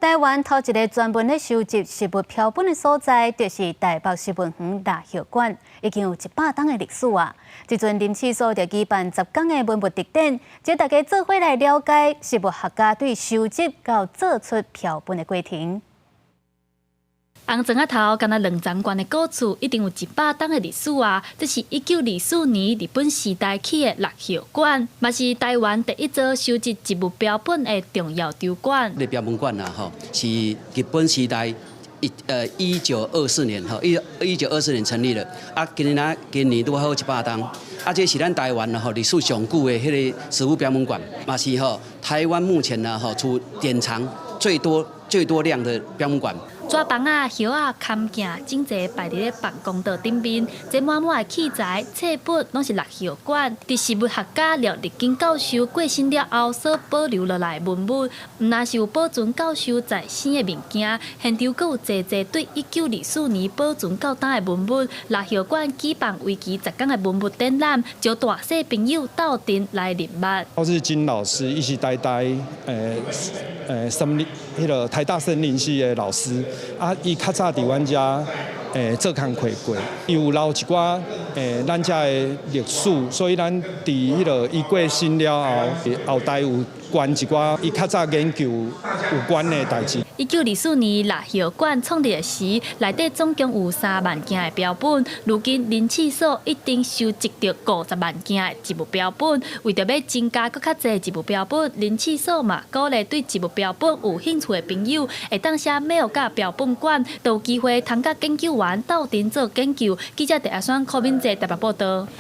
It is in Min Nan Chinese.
台灣頭一个專門咧收集植物標本的所在，就是台北植物園蠟葉館，已經有100冬的歷史啊！這陣林試所就舉辦10天的文物特展，招大家做伙來了解植物學家對收集到做出標本的過程。紅磚仔頭敢若兩層懸的古厝，一定有100冬的歷史啊！這是1924年日本時代起的蠟葉館，嘛是台灣第一座收集植物標本的重要場館。這個標本館啊，吼，是日本時代1924年吼，1924年成立的。啊，今年啊，今年拄好100冬。啊，這是咱台灣吼歷史上久的彼个植物標本館，嘛是吼台灣目前呢吼除典藏最多最多量的標本館。紙房仔、葉仔、坎鏡整齊擺佇咧辦公桌頂面，這滿滿的器材、冊本，攏是蠟葉館。佇植物學家廖日金教授過身了後所保留落來的文物，毋但是有保存教授在生的物件，現場閣有濟濟對1924年保存到今的文物。蠟葉館舉辦為期10天的文物展覽，招大細朋友鬥陣來認捌。廖日金老師，伊是台大森林，彼个台大森林系的老師。啊，伊較早佇阮遮做工課過，伊有留一寡咱遮的歷史，所以咱佇彼个伊過身了後，後代有捐一寡伊較早研究有關的代誌。1924年蠟葉館創立的時，內底總共有3萬件的標本。如今林試所已經收集著50萬件的植物標本。為著欲增加閣較濟植物標本，林試所嘛鼓勵對植物標本有興趣的朋友，會當寫 mail 佮標本館，就有機會通佮研究員鬥陣做研究。記者鄭阿雙、柯敏哲台北報道。